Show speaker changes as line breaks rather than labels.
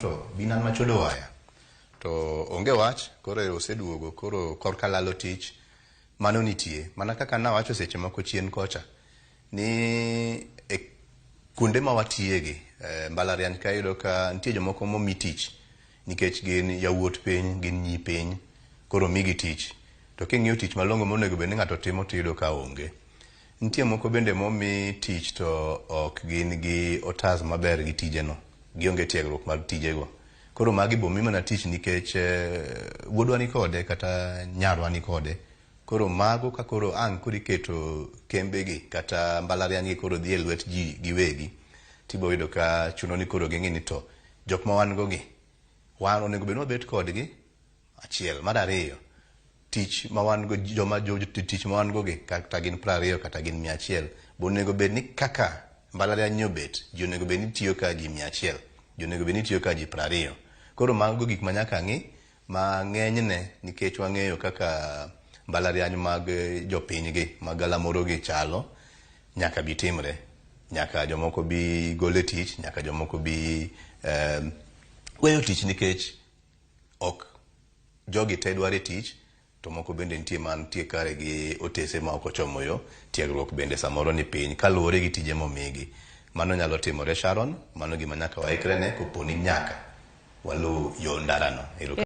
To bin an machodo waya. To onge wach, koro oseduogo, koro korka lalo tich, mano nitie. Mana kaka nawacho seche moko chien kocha, ni e kuonde ma watiye e, mbalariany ka iyudo ka nitie jomoko momi tich nikech gin yawuot piny, gin nyi piny, koro omigi tich. To king'iyo tich malong'o monego bed ni ng'ato timo tiyudo ka onge. Nitie moko bende momi tich to ok gin gi otas maber gi tijeno. Gionge tiegruok mag tijego. Koro magi bomi mana tich nikech wuodwa ni kode kata nyarwa ni kode. Koro mago ka koro ang' koro iketo kembegi kata mbalariany gi koro dhi e lwet ji giwegi, tibo yudo ka chuno ni koro ging'i ni to jok ma wan go gi, wan onego bed ni wabet kodgi achiel. Mar ariyo, tich ma wan go joma tich ma wan go gi kata gin 20 kata gin 100 bo onego bed ni kaka mbalariany ni obet ji onego bed ni tiyo ka ji 100 ji onego bed ni tiyo ka ji 20. Koro mago gik ma nyaka ng'i ma ng'enyne nikech wang'eyo kaka mbalariany mag jopiny gi mag galamoro gi chalo nyaka bi timre nyaka jomoko bi gol e tich nyaka jomoko bi weyo tich nikech ok jogi te dwaro e tich to moko bende nitie mantie kare gi otese ma ok ochomo yo tiegruok bende samoro ni piny kaluwore gi tije momigi mano nyalo timore Sharon mano gima nyaka waikre ne kopo ni nyaka waluw yo ndarano.